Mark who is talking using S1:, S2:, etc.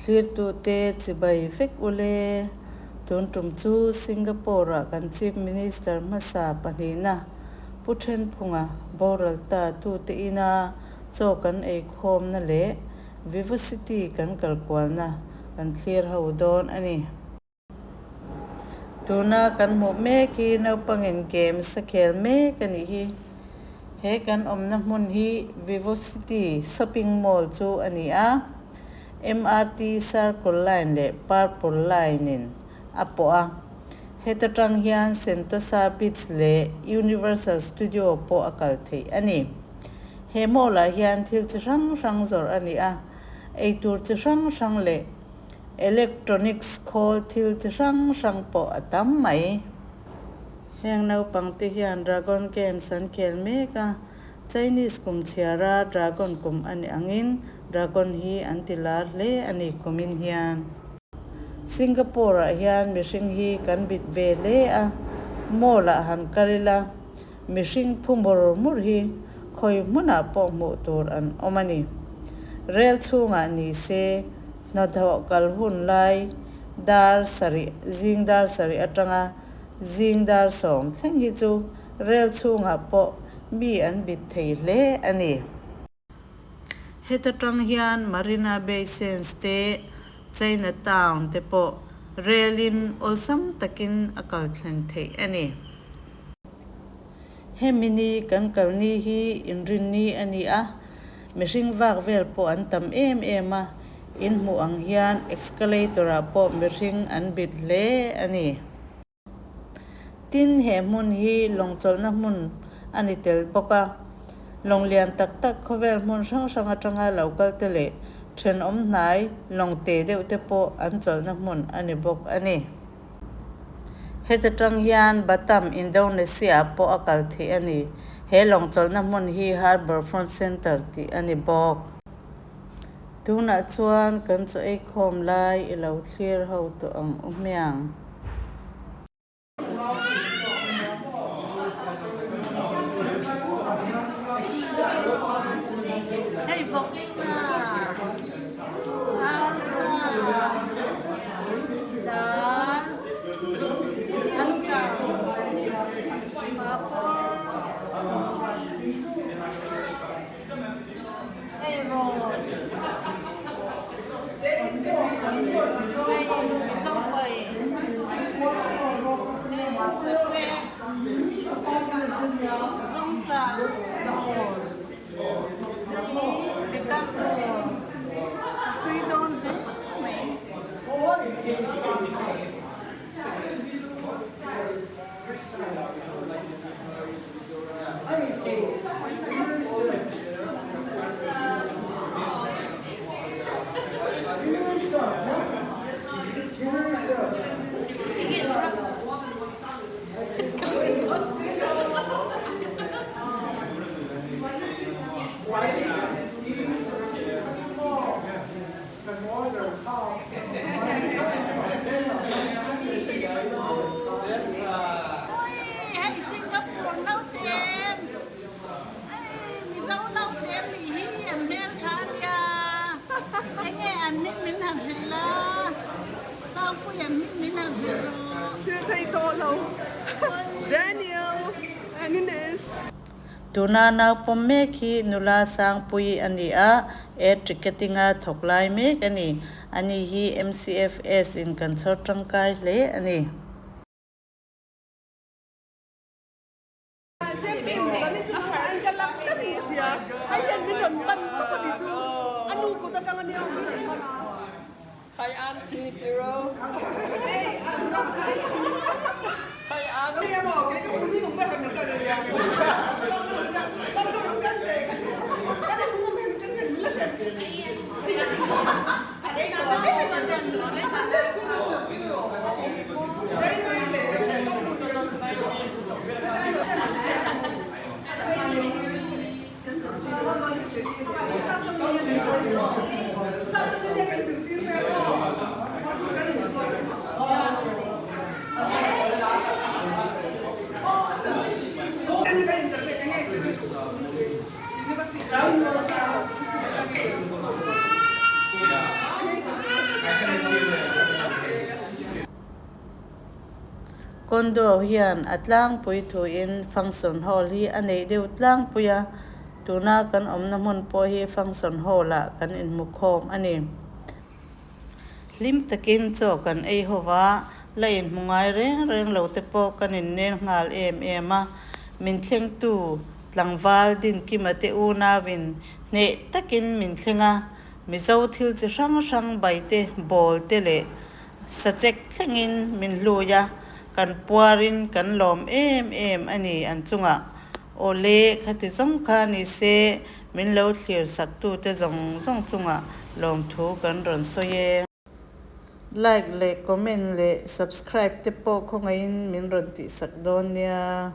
S1: Thlirtute chibai vek ule. Tun tum chu Singapore-ah kan Chief Minister hmasa pahnihna Pu Thenphunga boral ta tute ina chaw kan eikhawmna leh Vivocity kan kalkualna kan thlir ho dawn a ni. Tuna kan hmuh mek hi naupangin games a khel mek a nih hi. He kan awmna hmun hi Vivocity Shopping Mall chu a ni a, MRT Circle Line leh Purple Line in a pawh a. Heta tang hian Sentosa Beach leh Universal Studio pawh a kal theih a ni. He mall ah hian thil chi hrang hrang zawrh a ni a, eitur chi hrang hrang leh Electronics khawl thil chi hrang hrang pawh a tam mai. Heng naupang te hian Dragon Games an khel mek a, Chinese kum chhiara Dragon kum a nih angin Dragon hi an ti lar hle a ni kumin hian. Singapore ah hian mihring hi kan bit ve hle a, mall ah han kal ila mihring phu mur mur hi khawi hmunah pawh hmuh tur an awm a ni. Rel chhungah ni se Hnathawh kal hun lai dar sarih, zing dar sarih atanga zing dar sawm thleng hi chu rel chhungah pawh mi an bit thei hle a ni. Heta tang hian Marina Bay Sands te, China Town te pawh relin awlsam takin a kal thlen theih a ni. Hemi ni kan kal ni hi inrinni a ni a, mihring vak vel pawh an tam em em a, in hmuh ang hian escalator ah pawh mihring an bit hle a ni. Tin, he hmun hi lawng chawlhna hmun a ni tel bawk a, lawng lian tak tak khawvel hmun hrang hrang atanga lo kal te leh thenawm hnai lawng te deuh te pawh an chawlhna hmun a ni bawk a ni. Heta tang hian Batam, Indonesia pawh a kal theih a ni. He lawng chawlhna hmun hi Harbour Front Centre tih a ni bawk. Tunah chuan kan chaw eikhawm lai i lo thlir ho tawh ang u hmiang.
S2: Hei vawksa, arsa.
S1: Tuna naupawm mek hi nula Sangpuii a ni a, air ticketing-a thawk lai mek a ni. Ani hi MCFS in kan chhawr tangkai hle a ni. Taekwondo hian a tlangpui thuin function hall hi a nei deuh tlangpui a, tuna kan awmna hmun pawh hi function hall ah kan inhmu khawm a ni. Hlim takin chaw kan ei ho va, la inhmu ngai reng reng lo te pawh kan innel nghal em em a. Min thlengtu tlangval Dinkima te unauin hneh takin min thleng a, Mizo thil chi hrang hrang bai te, bawl te leh sachek thlengin min hlui a, kan puarin kan lawm em em a ni an chungah. Awle, khati zawng kha ni se, Min lo thlir saktute zawng zawng chungah lawmthu kan rawn sawi e. Like leh comment leh subscribe te pawh khawngaihin min rawn tihsak dawn nia.